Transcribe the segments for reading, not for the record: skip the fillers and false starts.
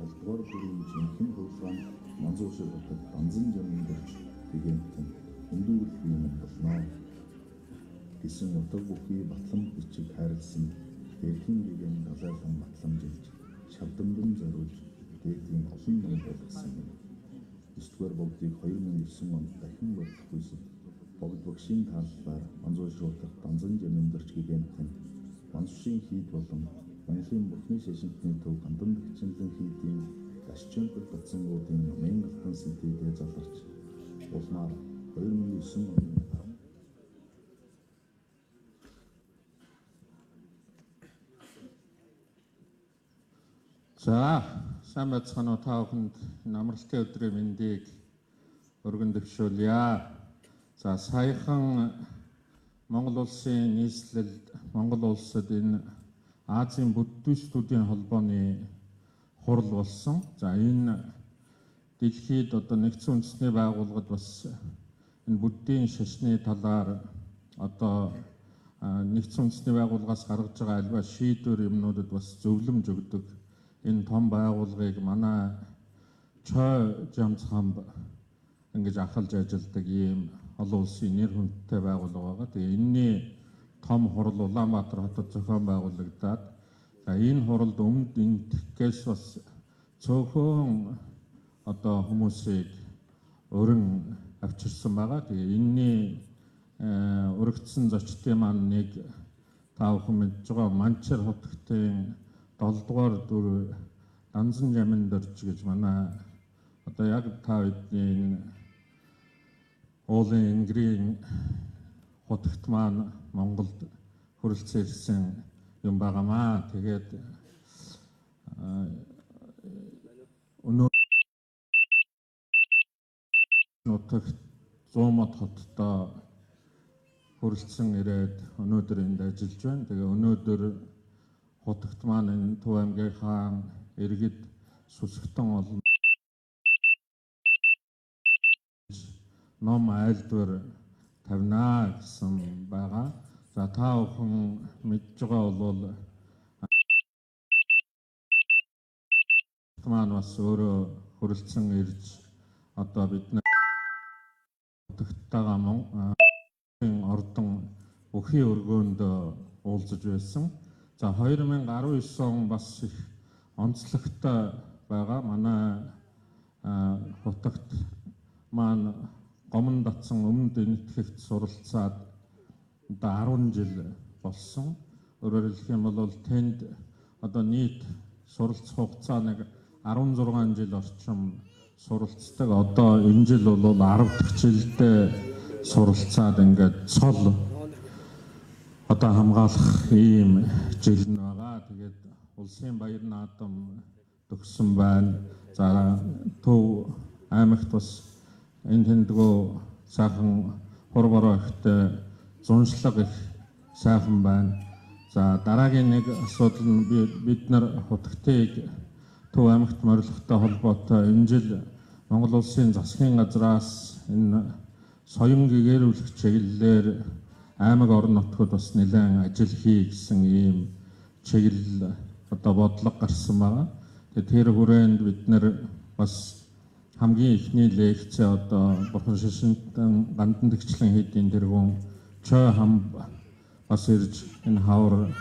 7-р бүрийн жинхэнэ хувилгаан Манзуушир хотод Данзан жамын дөрж гигантын хүндүүрэл бие юм болно гэсэн утга бүхий батлан бичиг хайрлсан дэрхийн гигэн далайлан батламжилж шавдамдан зориулж дээдийн олон ном болгосон юм. 9-р богдыг 2009 онд дахин бодлох үйсэд богд багшийн тааллаар Манзуушир хотод Данзан жамын дөрж гигантын Манзушийн хийд болон Монголын бурхны шашинтны төв Гандан дэгчинлэн хийдийн Дашчемпл татсангуудын номын алтан сэнтийдээ заларч улмаар 2009 оны 10. За, сайн байцгаана уу, та бүхэнд энэ амралтын өдрийн мэндийг өргөн дэвшүүлье. За, саяхан Монгол улсын нийслэлд Монгол улсад энэ Азийн буддистуудын холбооны хурал болсон. За, энэ дэлхийд одоо нэгдсэн үндэсний байгууллагад бас энэ буддийн шашны талаар одоо нэгдсэн үндэсний байгууллагаас гаргаж байгаа альва шийдвэр юмнуудад бас зөвлөмж өгдөг. Энэ том байгууллагыг манай Чой Жамцхамб ингэж ахалж ажилладаг ийм олон улсын нэр хүндтэй байгууллага байгаа. Тэгээ энэний том хурал Улаанбаатар хотод зохион байгуулагдаад, за энэ хуралд өмнөд Энэтхгээс бас цөөхөн одоо хүмүүсийг өрн авчирсан байгаа. Тэгээ энэний өргөцсөн зочдын маань нэг та бүхэн мэдж байгаа Манчир хотгтын 7 дугаар дүр Данзан жамин дөрж гэж манай одоо яг та бидний энэ уулын энгэрийн хутагт маань Монголд хүрэлцэн ирсэн юм байгаамаа. Тэгээд өнөө нутагт Зуумад хоттой хүрэлцэн ирээд өнөөдөр энд ажиллаж байна. Тэгээ өнөөдөр хутагт маань энэ Төв аймгийн хаан иргэд сүсгтэн олон ном айлдвар тавина гэсэн байгаа. За, та бүхэн мэдж байгаа бол маань бас өөрөө хүрэлцэн ирж одоо бид нар хутагттайгаа ордон бүхий өргөөнд уулзаж байсан. За, 2019 он бас их онцлогтой байгаа. Манай хутагт маань гомон татсан өмнөд Энэтхэгт суралцаад одоо 10 жил болсон. Өөрөөр хэлэх юм бол тэнд одоо нийт суралцах хугацаа нэг 16 жил орчим суралцдаг. Одоо энэ жил бол 10 дахь жилдээ суралцаад ингээд цол одоо хамгаалах ийм жил нь байгаа. Тэгээд улсын баяр наадам төгссөн байна. За, Төв аймагт бас энэ тэндгөө сайхан хур бороо ихтэй зуншлага их сайхан байна. За, дараагийн нэг асуудал нь бид нар хутагтыг Төв аймагт морилохтой холбоотой энэ жил Монгол улсын засгийн газраас энэ соён гэгээрүүлэх чиглэлээр аймаг орон нутгад бас нэлээд ажил хий гэсэн ийм чиглэл одоо бодлого гарсан байгаа. Тэгээ тэр хүрээнд бид нар бас хамгийн эхний лекцээ одоо бурхан шашинтан гандан тэгчлэн хийдийн тэргүүн Чой хамб бас ирж энэ хавар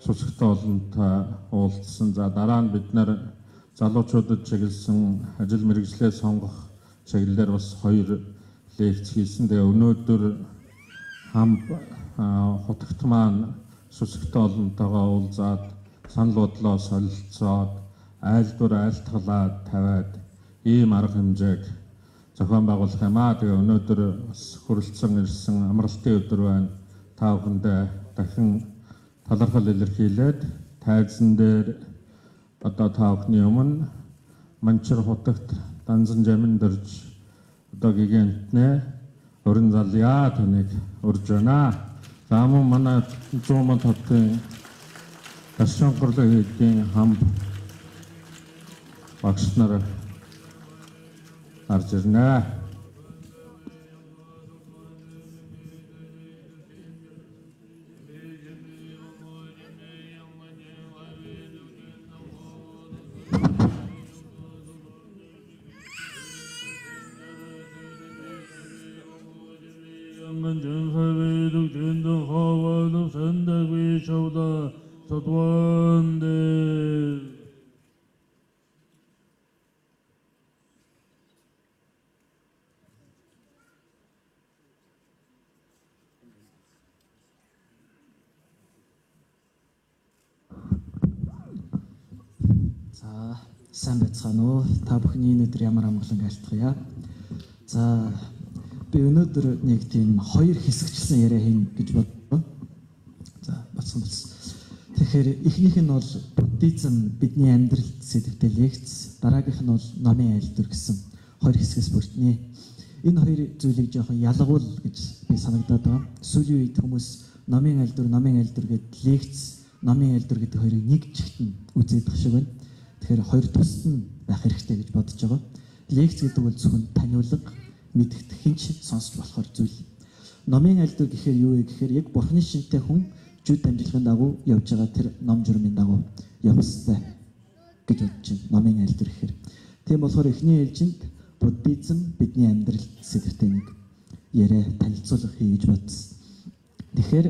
сүсгтэй олонтой уулзсан. За, дараа нь бид нар залуучуудад чиглэсэн ажил мэргэжлээ сонгох чиглэлээр бас хоёр лекц хийсэн. Тэгээ өнөөдөр хамб хутагт маань сүсгтэй олонтойгоо уулзаад санал бодлоо солилцоод айлдвар айлтгалаа тавиад ийм арга хэмжээг зохион байгуулах юм аа. Тэгээ өнөөдөр бас хүрэлцэн ирсэн амралтын өдөр байна. Та бүхэндээ дахин талархал илэрхийлээд тайзан дээр одоо та бүхний өмнө Манчир хутагт Данзан жамин дөрж одоо гигантнэ өрн залъя таныг урьж байна. За, мөн манай Зуумад хотын Дашчанхорлог хийдийн хамб багш нар гарч ирнэ. дээр. За, сайн байцгаана уу? Та бүхний энэ өдөр ямар амгалан айлтгая. За, би өнөөдөр нэг тийм хоёр хэсэгчлэн яриа хийнэ гэж бодлоо. За, бодсон болсон. Тэгэхээр эхнийх нь бол буддизм бидний амьдралд сэдвтэй лекц, дараагийнх нь бол номын айлтвар гэсэн хоёр хэсгээс бүрднэ. Энэ хоёр зүйлийг жоохон ялгуул гэж би санагдаад байгаа. Сүүлийн үед хүмүүс номын айлтвар гэдэг лекц, номын айлтвар гэдэг хоёрыг нэг чигтэн үзээд байх шиг байна. Тэгэхээр хоёр тусад нь байх хэрэгтэй гэж бодож байгаа. Лекц гэдэг бол зөвхөн таниулга, мэдэгдэх хинч сонсч болохоор зүйл. Номын айлтвар гэхээр юу вэ гэхээр яг бурхны шинтэй хүн жүд дамжлагын дагуу явж байгаа тэр ном журмын дагуу явах ёстой гэж бодож байна. Номын айлтвар гэхээр. Тийм болохоор эхний ээлжинд буддизм бидний амьдралд сэдвтэй нэг яриа танилцуулга хий гэж бодсон. Тэгэхээр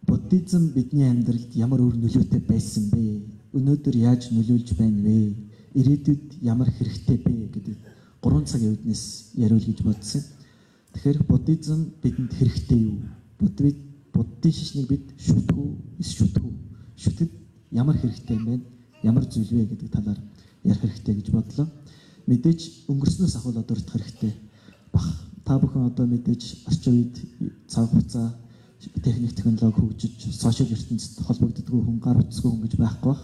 буддизм бидний амьдралд ямар үр нөлөөтэй байсан бэ? Өнөөдөр яаж нөлөөлж байна вэ? Ирээдүйд ямар хэрэгтэй бэ гэдэг 3 цагийн үднэс яриул гэж бодсон. Тэгэхээр буддизм бидэнд хэрэгтэй юу? Буддын шашныг бид шүтэх үү, эс шүтэх үү? Шүтэд ямар хэрэгтэй юм бэ? Ямар зүйл вэ гэдэг талаар ярих хэрэгтэй гэж бодлоо. Мэдээж өнгөрснөөс ахуулаад дурдах хэрэгтэй. Бах та бүхэн одоо мэдээж орчин үед цаг хугацаа техник технологи хөгжиж сошиал ертөнцид холбогддоггүй хүн, гар утасгүй хүн гэж байхгүй бах.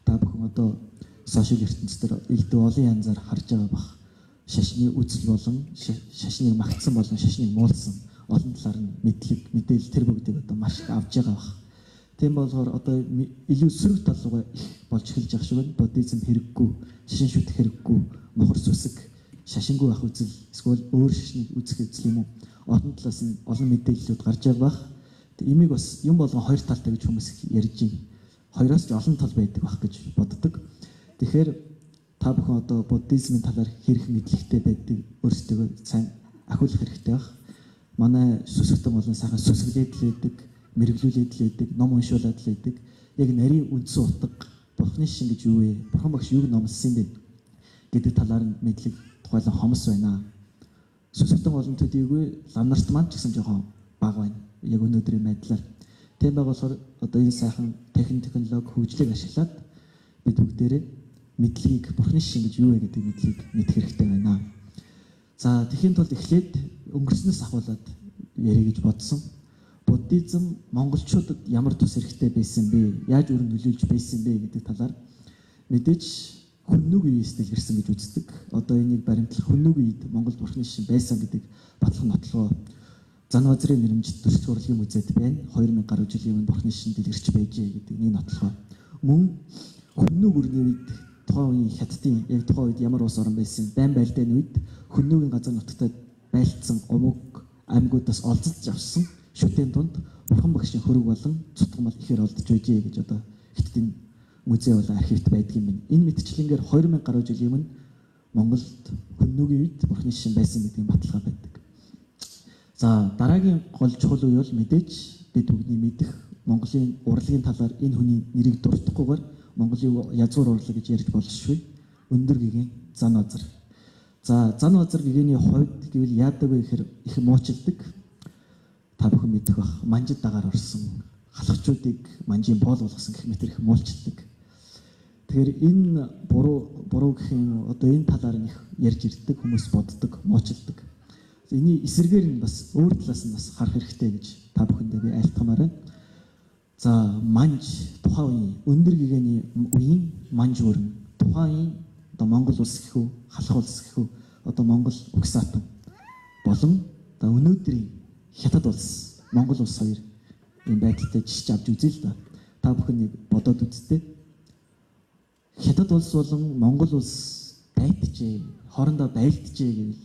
Та бүхэн одоо сошиал ертөнцийн элдв олон янзаар харж байгаа бах. Шашны үзэл болон шашныг магтсан болон шашныг муулсан олон талаар нь мэдлэг, мэдээлэл тэр бүгдийг одоо маш их авч байгаа бах. Тийм болохоор одоо илүү сөрөг тал руугаа их болж эхэлж байгаа шиг байна. Буддизм хэрэггүй, шашин шүтэх хэрэггүй, мухар сүсэг, шашингүй байх үзэл, эсвэл өөр шашныг үзэх үзэл юм уу? Олон талаас нь олон мэдээллүүд гарч байгаа бах. Имийг бас юм болгон хоёр талтай гэж хүмүүс ярьж байна. Хоёроос ч олон тал байдаг бах гэж боддог. Тэгэхээр та бүхэн одоо буддизмын талаар хэрэг мэдлэгтэй байдаг, өөрсдөө сайн ахиулах хэрэгтэй бах. Манай сүсгтэн болон сайхан сүсгэлээд л байдаг, мэргэжлүүлээд л байдаг, ном уншуулад л байдаг. Яг нарийн үндсэн утга бурхны шин гэж юу вэ? Бурхан багш юуг номлосон бэ гэдэг талаар нь мэдлэг тухайлан хомс байна. Сүсгтэн болон төдийгүй лам нарт маань ч гэсэн жоохон бага байна. Яг өнөөдрийн байдлаар. Тийм байгаа болохоор одоо энэ сайхан техник технологи хөгжлийг ашиглаад бид бүгдээрээ мэдлэгийг бурхны шин гэж юу вэ гэдэг мэдлэгийг мэдэх хэрэгтэй байна. За, тэхийн тулд эхлээд өнгөрснөөс ахуулаад ярих гэж бодсон. Буддизм монголчуудад ямар тус хэрэгтэй байсан бэ? Яаж өрн нөлөөлж байсан бэ гэдэг талаар мэдээж хүннүгийн үеэс дэлгэрсэн гэж үздэг. Одоо энийг баримтлах хүннүгийн үед Монголд бурхны шин байсан гэдэг батлах нотлогоо Зан базрын нэрмжит төрөлх урлагийн музейд байна. 2000 гаруй жилийн өмнө бурхны шин дэлгэрч байжээ гэдэг нэг нотлогоо. Мөн хүннүг өрний үед тухайн үеийн хятадын яг тухайн үед ямар улс орон байсан дайн байлдааны үед хүннүгийн газар нутагт байлдсан гумаг аймагудаас олзолж авсан шүтэн тунд бурхан багшийн хөрөг болон цутгамал ихээр олдож байжээ гэж одоо хятадын музей болон архивт байдаг юм байна. Энэ мэтчлэнгээр 2000 гаруй жилийн өмнө Монголд хүннүгийн үед бурхны шин байсан гэдгийн баталгаа байдаг. За, дараагийн гол чухал үе бол мэдээж бид бүгдний мэдэх Монголын урлагийн талаар энэ хүний нэрийг дурдахгүйгээр Монголын язгуур урлаг гэж ярьж болшгүй. Өндөр гэгээн Зан базар. За, Зан базар гэгээний хувьд гэвэл яадаг вэ гэхээр их муучилдаг. Та бүхэн мэдэх бах. Манжид дагаар орсон халахчуудыг манжийн боол болгосон гэх мэтэр их муульчилдаг. Тэгэхээр энэ буруу гэх юм одоо энэ талаар нь их ярьж ирдэг, хүмүүс боддог, муучилдаг. Эний эсрэгээр нь бас өөр талаас нь бас харах хэрэгтэй гэж та бүхэндээ би айлтгамаар байна. За, манж тухайн үеийн өндөр гэгээний үеийн манж өрн тухайн үеийн одоо Монгол улс гэх үү, халах улс гэх үү, одоо Монгол Угсаатан болон одоо өнөөдрийн Хятад улс, Монгол улс хоёр ийм байдалтай жишж авч үзье л да. Та бүхэн нэг бодоод үзтээ. Хятад улс болон Монгол улс дайтжээ, хоорондоо байлджээ гэвэл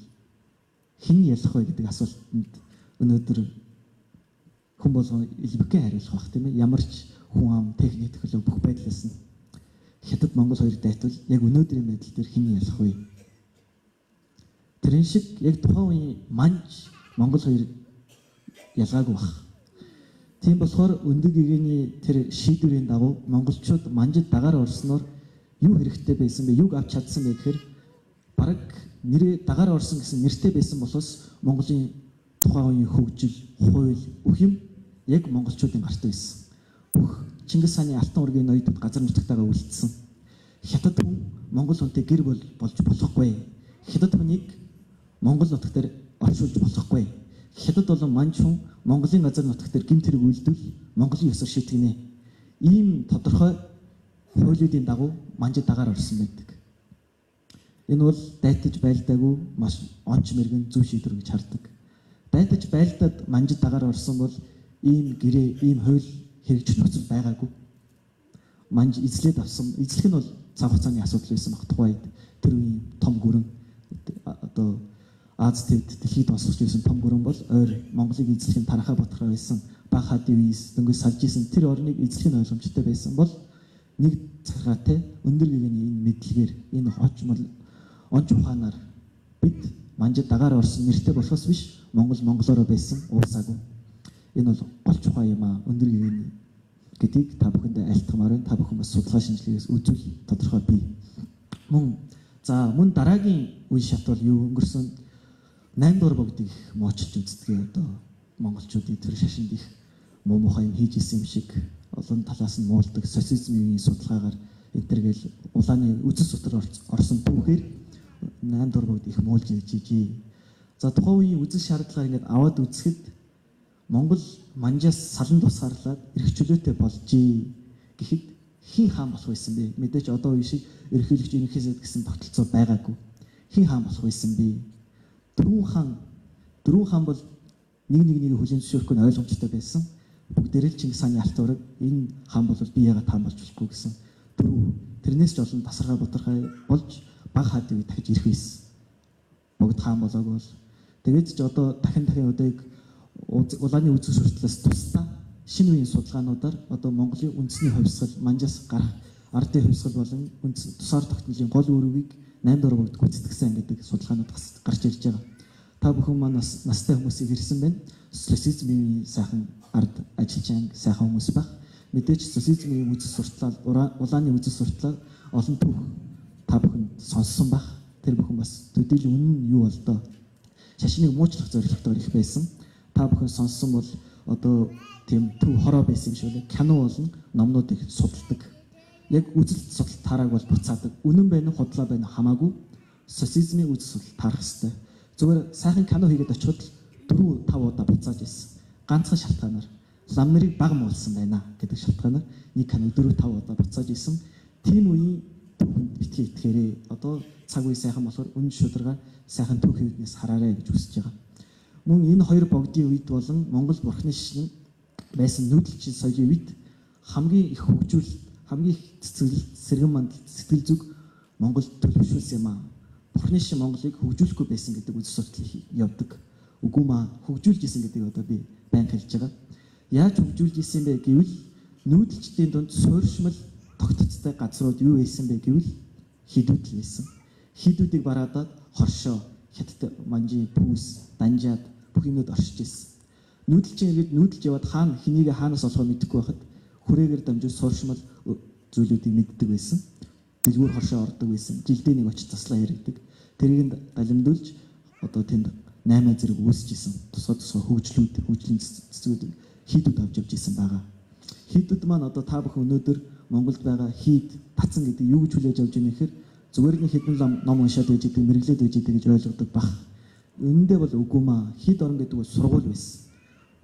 хэн ялах вэ гэдэг асуултанд өнөөдөр хүн болгон илбэкэн хариулах байх тийм ээ. Ямар ч хүн ам, техник технологи бүх байдлаас нь Хятад Монгол хоёр дайтвал яг өнөөдрийн байдал дээр хэн ялах вэ? Тэрэн шиг яг тухайн үеийн манж Монгол хоёр ялгаагүй бах. Тийм болохоор өндөг гэгээний тэр шийдвэрийн дагуу монголчууд манжид дагаар орсноор юу хэрэгтэй байсан бэ? Юг авч чадсан бэ гэхээр бараг нэрээ дагаар орсон гэсэн нэртэй байсан болохоос Монголын тухайн үеийн хөгжил, хууль бүх юм яг монголчуудын гарт байсан. Бүх Чингис хааны алтан ургийн ноёдууд газар нутагтайгаа үлдсэн. Хятад хүн монгол хүнтэй гэр болж болохгүй. Хятад хүнийг Монгол нутаг дээр оршуулж болохгүй. Хятад болон манж хүн Монголын газар нутаг дээр гэмт хэрэг үйлдвэл Монголын ёсоор шийтгэнэ. Ийм тодорхой хуулиудын дагуу манжид дагаар орсон байдаг. Энэ бол дайтаж байлдаагүй маш онч мэрэгэн зөв шийдвэр гэж хардаг. Дайтаж байлдаад манжид дагаар орсон бол ийм гэрээ, ийм хууль хэрэгжих нөхцөл байгаагүй. Манж эзлээд авсан. Эзлэх нь бол цаг хугацааны асуудал байсан баг. Тухайн үед тэр үеийн том гүрэн одоо Аз твд дэлхийд босгож байсан том гүрэн бол ойр Монголыг эзлэх нь Таранхай Батархай байсан. Баг хадын үеэс дөнгөж салж исэн тэр орныг эзлэх нь ойлгомжтой байсан бол нэг захиргаатай өндөр гэгээний энэ мэдлэгээр энэ очмол онч ухаанаар бид манжид дагаар орсон нэртэй болохоос биш Монгол монголоороо байсан уусаагүй. Энэ бол гол чухал юм аа өндөр гэгээний гэдгийг та бүхэндээ айлтгамаар байна. Та бүхэн бас судалгаа шинжилгээгээс үзвэл тодорхой бий. Мөн за мөн дараагийн үе шат бол юу өнгөрсөн 8 дугаар богдыг их моочилж үздэг. Одоо монголчуудын тэр шашинд их муу мухай юм хийж исэн юм шиг олон талаас нь муулдаг социализмын судалгаагаар энтергээл улааны үзэл сутар орсон түүхээр 8 дугаар богд их муулж ирж ижээ. За тухайн үеийн үзэл шаардлагаар ингээд аваад үзэхэд Монгол манжаас салан тусгаарлаад эрх чөлөөтэй болжээ гэхэд хэн хаан болох байсан бэ? Мэдээч одоо үе шиг ерөнхийлөгч ерөнхий гэсэн тогтолцоо байгаагүй. Хэн хаан болох байсан бэ? Дөрвөн хаан бол нэг нэгийг хүлээн зөвшөөрөхгүй нь ойлгомжтой байсан. Бүгдээрээ л Чингис хааны алт ураг энэ хаан бол би яагаад хаан болж болохгүй гэсэн дөрөв. Тэрнээс ч олон тасархай бутархай болж баг хаадыг дахиж ирэх байсан. Богд хаан болоог бол тэгээд ч одоо дахин удааг улааны үзэл суртлаас тусдаа шинэ үеийн судалгаануудаар одоо Монголын үндэсний хувьсгал, манжаас гарах ардын хувьсгал болон тусгаар тогтнолын гол үүргийг 8 дугаар богд гүйцэтгэсэн гэдэг судалгаанууд гарч ирж байгаа. Та бүхэн маань бас настай хүмүүсийг ирсэн байна. Социализмын сайхан ард ажилчаан сайхан хүмүүс баг. Мэдээч социализмын үзэл суртлал, улааны үзэл суртлал олон түүх та бүхэнд сонссон баг. Тэр бүхэн бас төдийл үнэн нь юу бол доо. Шашныг муучлах зорилготойгоор их байсан. Та бүхэн сонссон бол одоо тийм төв хороо байсан юм шиг үлээ. Кино болон номнуудыг судалдаг. Яг үзэл судал тарааг бол буцаадаг. Үнэн байна уу, худлаа байна уу хамаагүй социализмын үзэл судал таарах хэвээр. Зүгээр сайхан кино хийгээд очиход 4 5 удаа буцааж ирсэн. Ганцхан шалтгаанаар лам нарыг баг муулсан байна гэдэг шалтгаанаар нэг кино 4 5 удаа буцааж ирсэн. Тийм үеийн түүхэнд битгий итгээрээ. Одоо цаг үе сайхан болохоор үнэн шударга сайхан түүхийн үднээс хараарэ гэж хүсэж байгаа. Мөн энэ хоёр богдын үед болон Монгол бурхны шашин байсан нүүдэлчин соёлын үед хамгийн их хөгжүүлэлт, хамгийн их цэцэглэлт, сэргэн мандалт, сэтгэл зүг Монголд төлөвшүүлсэн юм аа. Бурхны шашин Монголыг хөгжүүлэхгүй байсан гэдэг үзэл судлал явдаг. Үгүй маа хөгжүүлж исэн гэдгийг одоо би байнга хэлж байгаа. Яаж хөгжүүлж исэн бэ гэвэл нүүдэлчдийн дунд суурьшмал тогтцтой газрууд юу байсан бэ гэвэл хидүүд л байсан. Хидүүдийг бараадаад хоршоо, хятад манжийн пүүс, данжаад бүх юмнууд оршиж ирсэн. Нүүдэлчин иргэд нүүдэлж яваад хаана хэнийг хаанаас олохоо мэдэхгүй байхад хүрээгээр дамжуул суурьшмал зүйлүүдийг мэддэг байсан. Дэлгүүр хоршоо ордог байсан. Жилдээ нэг очиж заслаа яригдаг. Тэрийг далимдуулж одоо тэнд 8 зэрэг үүсэж исэн. Тусгай тусгай хөгжлүүд, хөгжлийн цэцгүүд хийдүүд авч явж исэн байгаа. Хийдүүд маань одоо та бүхэн өнөөдөр Монголд байгаа хийд, татсан гэдэг юу гэж хүлээж авч ийнэ гэхээр зүгээр нэг хэдэн ном уншаад байж идэг, мэргэлээд байж идэг гэж ойлгодог бах. Үнэндээ бол үгүй маа. Хийд орон гэдэг бол сургууль байсан.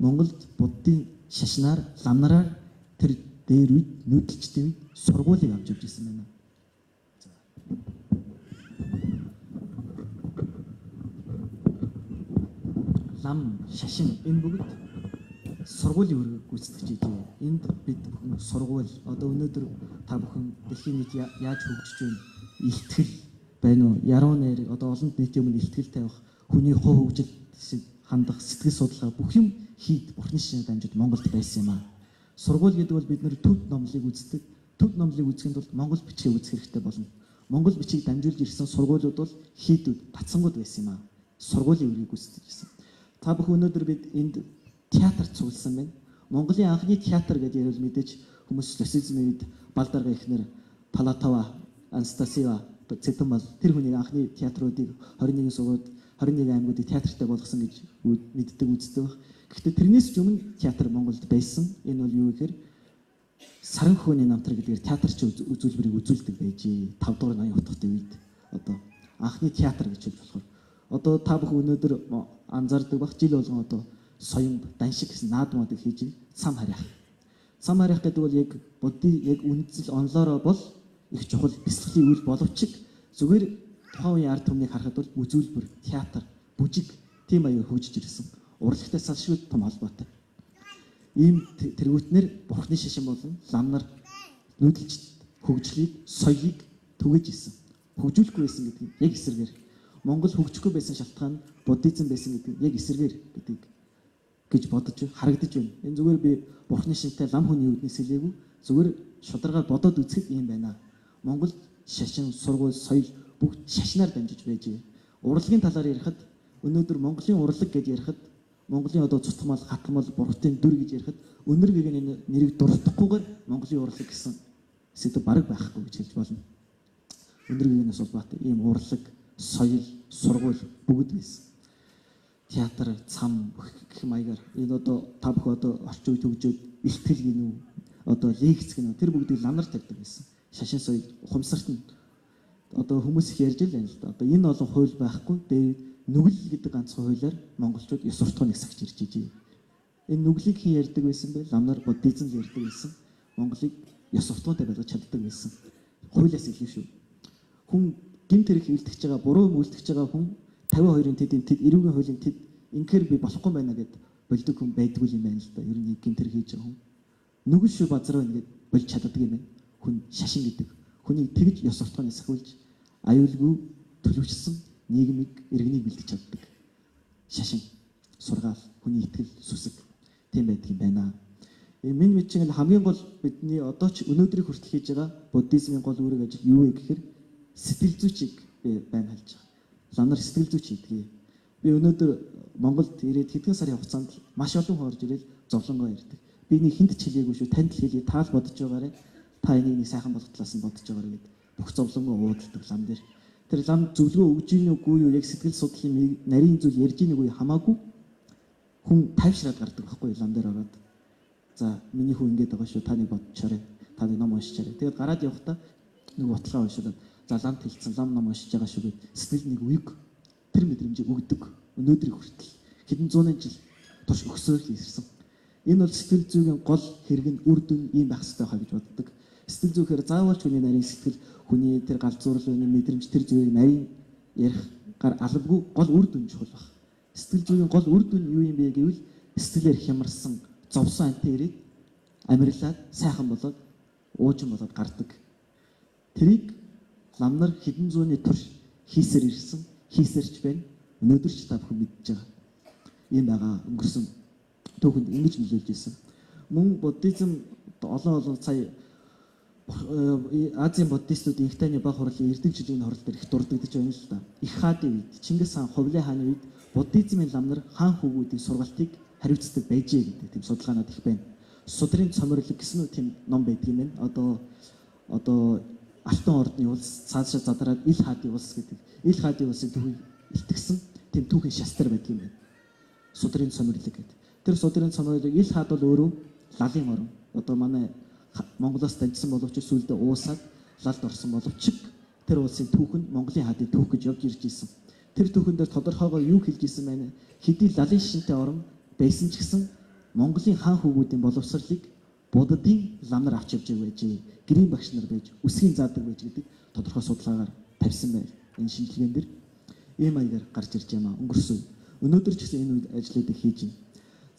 Монголд буддын шашнаар, ламнараар тэр дээр үед нүүдэлчдийн үед сургуулийг авч явж исэн байна. Лам, шашин энэ бүгд сургуулийн үүргийг гүйцэтгэж идэв. Энд бид бүхэн сургууль одоо өнөөдөр та бүхэн дэлхийн нийт яаж хөгжиж байна? Илтгэл байна уу? Яруу найраг одоо олон нийтийн өмнө илтгэл тавих, хүний хувь хөгжил хандах, сэтгэл судалгаа бүх юм хийд бурхны шашны дамжид Монголд байсан юм аа. Сургууль гэдэг бол бид нэр төв номлыг үздэг. Төв номлыг үзэхийн тулд монгол бичгийг үзэх хэрэгтэй болно. Монгол бичгийг дамжуулж ирсэн сургуулиуд бол хийдүүд, татсангууд байсан юм аа. Сургуулийн үүргийг гүйцэтгэж ирсэн. Та бүхэн өнөөдөр бид энд театр цугласан байна. Монголын анхны театр гэж ярил мэдээж хүмүүс социализмын үед Балдарга ихнэр Палатова, Анастасиева, Цэтэнбал тэр хүний анхны театруудыг 21 сургууд 21 аймагуудыг театртай болгосон гэж мэддэг үздэг байх. Гэхдээ тэрнээс ч өмнө театр Монголд байсан. Энэ бол юу гэхээр саран хөөний намтар гэдгээр театрч үзүүлбэрийг үзүүлдэг байжээ. 5 дугаар ноён утгатай үед одоо анхны театр гэж хэлж болохоор одоо та бүхэн өнөөдөр анзаардаг бах жил болгон одоо соён даншиг гэсэн наад модыг хийж цам харих. Цам харих гэдэг бол яг будди яг үндсэл онлоороо бол их чухал бясалгалын үйл боловч зүгээр тухайн үеийн ард түмнийг харахад бол үзүүлбэр, театр, бүжиг тийм аягаар хөгжиж ирсэн. Урлагтай салшгүй том холбоотой. Ийм тэргүүтнэр бурхны шашин болон лам нар нүүдэлж хөгжлийг, соёлыг түгэж исэн. Хөгжүүлэхгүй байсан гэдэг нь яг эсрэгээр. Монгол хөгжихгүй байсан шалтгаан нь буддизм байсан гэдэг нь яг эсрэгээр гэдгийг гэж бодож харагдаж байна. Энэ зүгээр би бурхны шинтэй лам хүний үүднээс хэлээгүй. Зүгээр шударгаар бодоод үзэхэд ийм байна. Монгол шашин, сургууль, соёл бүгд шашнаар дамжиж байжээ. Урлагийн талаар ярихад өнөөдөр Монголын урлаг гэж ярихад Монголын одоо цутгамал, хатгамал, бурхтын дүр гэж ярихад өнөр гэгийн нэрийг дуртахгүйгээр Монголын урлаг гэсэн сэдв бараг байхгүй гэж хэлж болно. Өнөр гэгэнээс улбаатай ийм урлаг, соёл, сургууль бүгд байсан. Театр, цам гэх маягаар энэ одоо та бүхэн одоо орчин үе төгжөөд ихтгэл гинүү одоо лекц гинүү тэр бүгдийг ламнар тавьдаг байсан. Шашин соёл ухамсарт нь одоо хүмүүс их ярьж л байна л да. Одоо энэ олон хууль байхгүй. Тэгээд нүгэл гэдэг ганцхан хуулиар монголчууд ёс суртахууныг сахиж ирж ижээ. Энэ нүглийг хэн ярьдаг байсан бэ? Ламнар буддизм л ярьдаг байсан. Монголыг ёс суртахуунтай байлгаж чаддаг байсан. Хуулиас илүү шүү. Хүн гэмт хэрэг үлдгэж байгаа, буруу юм үлдгэж байгаа хүн 52-ын тэд энэ тэд эрүүгийн хуулийн тэд инхээр би болохгүй байна гэд болдог хүн байдгүй юм байна л да. Ер нь гэмт хэрэг хийж байгаа хүн нүгэл шүү базар байна гэд болж чаддаг юм байна. Хүн шашин гэдэг. Хүнийг тэгж ёс суртахууныг сахиулж аюулгүй төлөвшсөн нийгмийг иргэнийг бэлдэж чаддаг. Шашин, сургаал, хүний итгэл, сүсэг тийм байдаг юм байна. Минь мэд чинь хамгийн гол бидний одоо ч өнөөдрийг хүртэл хийж байгаа буддизмын гол үүрэг ажил юу вэ гэхээр сэтгэл зүйчийг би байн халж байгаа. Лам нар сэтгэл зүйч хийдгийг. Би өнөөдөр Монголд ирээд хэдхэн сарын хугацаанд маш олон хүн орж ирээд зовлонгоо ярьдаг. Би нэг хинт ч хэлээгүй шүү, танд л хэлье, та л бодож байгаарэ. Та энийг нэг сайхан болгох талаас нь бодож байгаарэ гэд бүх зовлонгоо уудалдаг лам дээр. Тэр лам зөвлөгөө өгж ийн үгүй юу, яг сэтгэл судлалын нарийн зүйл ярьж ийн үгүй хамаагүй хүн тайвшраад гардаг байхгүй лам дээр ороод. За миний хүн ингэж байгаа шүү, та нэг бодчоорой. Та нэг ном уншичаарай. Тэгээд гараад явахдаа нэг уталгаа уншуулад за ламт хэлсэн, лам ном уншиж байгаа шүү гэд сэтгэл нэг үег тэр мэдрэмжийг өгдөг. Өнөөдрийг хүртэл хэдэн зууны жил турш өгсөөр ирсэн. Энэ бол сэтгэл зүйн гол хэрэг нь үр дүн ийм байх хэрэгтэй байхаа гэж боддог. Сэтгэл зүй гэхээр заавал ч хүний нарийн сэтгэл, хүний тэр галзуурлал, хүний мэдрэмж тэр зүйлийг нарийн ярих гар албагүй гол үр дүн чухал баг. Сэтгэл зүйн гол үр дүн юу юм бэ гэвэл сэтгэлээр хямарсан, зовсон амтан ирээд амирлаад сайхан болоод уужин болоод гардаг. Тэрийг лам нар хэдэн зууны турш хийсээр ирсэн, хийсээрч байна. Өнөөдөр ч та бүхэн мэдж байгаа. Ийм байгаа өнгөрсөн түүхэнд ингэж нөлөөлж ирсэн. Мөн буддизм олон сая Азийн буддистууд Инхтайны баг хурлын эрдэм жилийн хурал дээр их дурддагдж байна л да. Их хаадын үед, Чингис хаан, Хувлай хааны үед буддизмын лам нар хаан хүүгүүдийн сургалтыг хариуцдаг байжээ гэдэг тийм судалгаанууд их байна. Судрын цоморлог гэсэн үү тийм ном байдаг юм байна. Одоо Алтан ордны улс цаашаа задраад Ил хаадын улс гэдэг. Ил хаадын улсын түүхийг илтгэсэн тийм түүхийн шастар байдаг юм байна. Судрын цоморлог гэдэг. Тэр судрын цоморлог Ил хаад бол өөрөө лалын орон. Одоо манай Монголоос дамжсан боловч сүүлдээ уусаад лалд орсон боловч тэр улсын түүх нь Монголын хаадын түүх гэж явж ирж исэн. Тэр түүхэн дээр тодорхойгоор юу хэлж исэн байна? Хэдий лалын шинтэй орон байсан ч гэсэн Монголын хаан хүүгүүдийн боловсролыг буддын лам нар авч явж байжээ. Гэрийн багш нар байж, үсгийн заадаг байж гэдэг тодорхой судалгаагаар тавьсан байл. Энэ шинжилгээн дээр ийм маягаар гарч ирж байна. Өнгөрсөн. Өнөөдөр ч гэсэн энэ үед ажлуудыг хийж байна.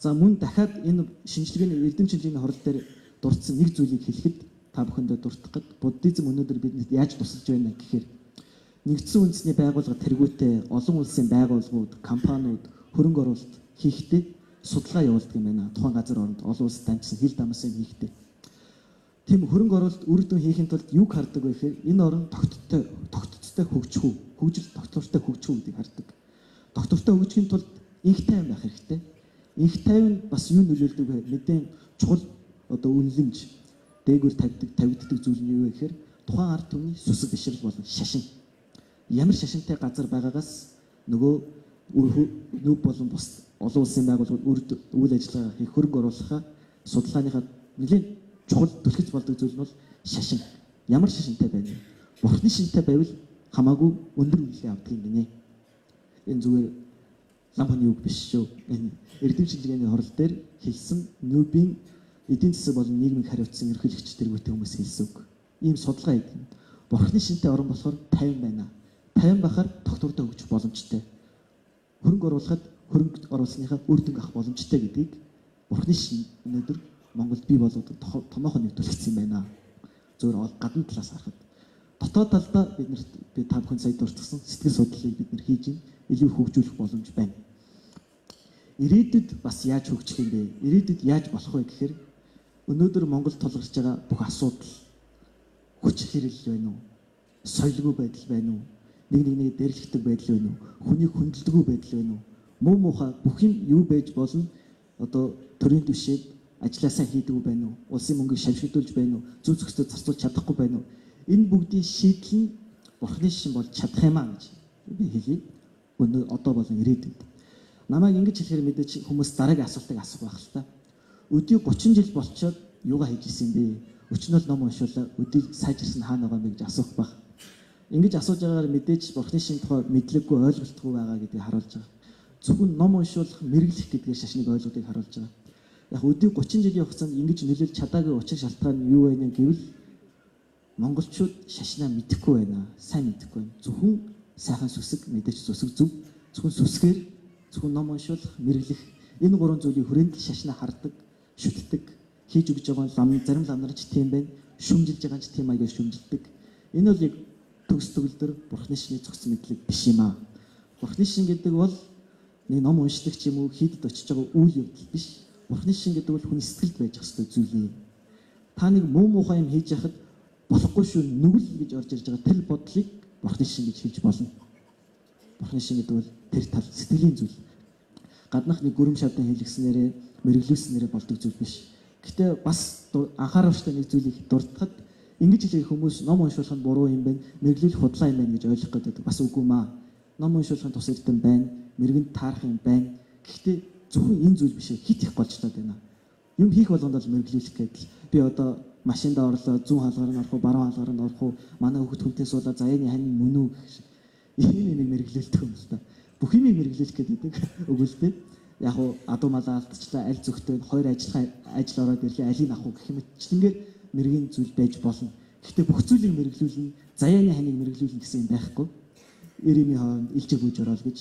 За мөн дахиад энэ шинжилгээний эрдэм шинжилгээний хурал дээр дурдсан нэг зүйлийг хэлэхэд та бүхэндээ дуртах гэд буддизм өнөөдөр бидэнд яаж тусалж байна гэхээр нэгдсэн үндэсний байгууллага тэргүүтээ олон улсын байгууллагууд, компаниуд хөрөнгө оруулалт хийхдээ судалгаа явуулдаг юм байна. Тухайн газар оронд олон улс дамжсан хил дамсан хийхдээ. Тийм хөрөнгө оруулалт үр дүн хийхин тулд юг хардаг вэ гэхээр энэ орон тогтцтой хөгжих үү, хөгжил тогтвортой хөгжих үү гэдгийг хардаг. Тогтвортой хөгжихийн тулд инхтэй байх хэрэгтэй. Инх тайван бас юу нөлөөлдөг вэ? Мэдэн чухал одоо үнэлэмж дээгүүр тавигддаг зүйл нь юу вэ гэхээр тухайн ард түмний сүсэг бишрэл болон шашин. Ямар шашинтай газар байгаагаас нөгөө нүг болон бус олон улсын байгууллагууд үйл ажиллагаа хийх хөрөнгө оруулахаа судалгааныхаа нэлээд чухал түлхэц болдог зүйл нь бол шашин. Ямар шашинтай байна вэ? Бурхны шинтэй байвал хамаагүй өндөр үнэлгээ авдаг юм гинэ. Энэ зүгээр лам хүний үг биш шүү. Энэ эрдэм шинжилгээний хурал дээр хэлсэн нүүбийн эдийн засаг болон нийгмийг хариуцсан ерөнхийлөгч тэргүүтэн хүмүүс хэлсэн үг. Ийм судалгаа хийдэг. Бурхны шинтэй орон болохоор 50 байна. 50 байхаар тогтвортой хөгжих боломжтой. Хөрөнгө оруулахад хөрөнгө оруулсныхаа үр дүнг авах боломжтой гэдгийг Бурхны шин өнөөдөр Монголд бий болгодог томоохон нэг түлхэц юм байна. Зөвхөн гадна талаас харахад. Дотоод талдаа би та бүхэн сая дурдсан сэтгэл судлалыг бид нэр хийж илүү хөгжүүлэх боломж байна. Ирээдүйд бас яаж хөгжих юм бэ? Ирээдүйд яаж болох вэ гэхээр өнөөдөр Монголд тулгарч байгаа бүх асуудал хүч хэрэл байна уу? Соёлгүй байдал байна уу? Нэг нэгнийг дээрлэхдэг байдал байна уу? Хүнийг хүндэлдэггүй байдал байна уу? Муу муухай бүх юм юу байж болно? Одоо төрийн түвшээд ажилласаа хийдэггүй байна уу? Улсын мөнгийг шавшигдуулж байна уу? Зөв зохистой зарцуулж чадахгүй байна уу? Энэ бүгдийн шийдэл нь Бурхны шин болж чадах юм аа гэж би хэлье. Өнөө одоо болон ирээдүйд. Намайг ингэж хэлэхээр мэдээж хүмүүс дараагийн асуултыг асуух байх л та. Өдий 30 жил болчоод юугаа хийж исэн бэ? Өчнөөл ном уншуулаа, өдий сайжирсан хаана байгаа юм бэ гэж асуух байх. Ингэж асууж байгаагаар мэдээж Бурхны шин тухай мэдлэггүй, ойлголтгүй байгаа гэдгийг харуулж байгаа. Зөвхөн ном уншуулах, мэргэжлэх гэдгээр шашныг ойлгохыг харуулж байгаа. Яг өдий 30 жилийн хугацаанд ингэж нөлөөлж чадаагүй учир шалтгаан нь юу вэ гэвэл монголчууд шашнаа мэдэхгүй байна. Сайн мэдэхгүй байна. Зөвхөн сайхан сүсэг, мэдээж сүсэг зөв. Зөвхөн сүсгээр, зөвхөн ном уншуулах, мэргэжлэх энэ гурван зүйлийг хүрээнд л шашнаа хардаг, шүтдэг, хийж өгж байгаа лам зарим лам нар ч тийм байна. Шүмжилж байгаа ч тийм маягаар шүмжилдэг. Энэ бол яг төгс төгөлдөр Бурхны шиний зохисон мэдлэг биш юм аа. Бурхны шин гэдэг бол нэг ном уншдаг ч юм уу хийдэд очиж байгаа үйл явдал биш. Бурхны шин гэдэг бол хүний сэтгэлд байж ах ёстой зүйл юм. Та нэг муу муухай юм хийж яхад болохгүй шүү нүгэл гэж орж ирж байгаа тэр бодлыг Бурхны шин гэж хэлж болно. Бурхны шин гэдэг бол тэр тал сэтгэлийн зүйл. Гаднах нэг гүрэм шавдан хэлгэснээрээ мэргэжлүүлснээрээ болдог зүйл биш. Гэтэ бас анхааруулжтай нэг зүйлийг дурдахад ингэж хэлэх хүмүүс ном уншуулах нь буруу юм байна, мэргэжлүүлэх худлаа юм байна гэж ойлгох гэдэг. Бас үгүй маа. Ном уншуулах нь тус эрдэм байна, мэргэнд таарах юм байна. Гэхдээ зөвхөн энэ зүйл биш ээ, хит их голчлоод байна. Юм хийх болгонд бол мэргэжлүүлэх гэдэл. Би одоо машиндаа орлоо, зүүн хаалгаар нь орох уу, баруун хаалгаар нь орох уу, манай хүүхэд хүнтэй суулаа, заяаны хань мөн үү гэх шиг. Ийм юм мэргэжлүүлдэг юм л та. Бүх юмыг мэргэжлүүлэх гэдэг үг л дээ. Яг уу адуу малаа алдчихлаа, аль зөвхтэй хоёр ажил ороод ирлээ, алийг авах уу гэх мэтчлэнгээр мэргийн зүйл байж болно. Гэхдээ бүх зүйлийг мэргэжлүүлнэ, заяаны ханыг мэргэжлүүлнэ гэсэн юм байхгүй. Иремийн хооронд илжиг гүйж ороод гэж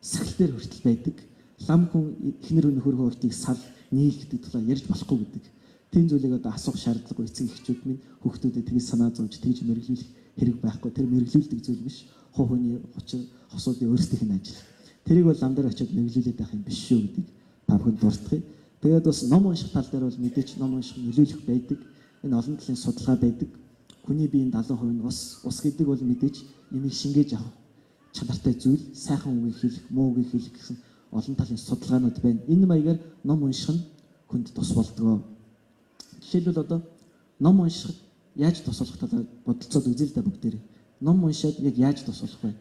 сахил дээр хүртэл байдаг. Лам хүн эхнэр нөхөр хоёртыг сал нийл гэдэг талаар ярьж болохгүй гэдэг. Тийм зүйлийг одоо асуух шаардлагагүй эцэг эхчүүд минь хүүхдүүдэд тэгж санаа зовж тэгж мэргэжлүүлэх хэрэг байхгүй. Тэр мэргэжлүүлдэг зүйл биш. Хувь хүний учир хосуудын өөрсдийнх нь ажил. Тэрийг бол лам дээр очиод мэргэжлүүлээд байх юм биш шүү гэдгийг та бүхэнд дурдах. Тэгээд бас ном унших тал дээр бол мэдээч ном унших нөлөөлөх байдаг. Энэ олон талын судалгаа байдаг. Хүний биеийн 70% нь ус. Ус гэдэг бол мэдээч юмыг шингээж авах чанартай зүйл, сайхан үгийг хэлэх, муу үгийг хэлэх гэсэн олон талын судалгаанууд байна. Энэ маягаар ном унших нь хүнд тус болдгоо. Жишээлбэл одоо ном уншихад яаж тус болох талаар бодолцоод үзье л да бүгдээрээ. Ном уншаад яг яаж тус болох вэ?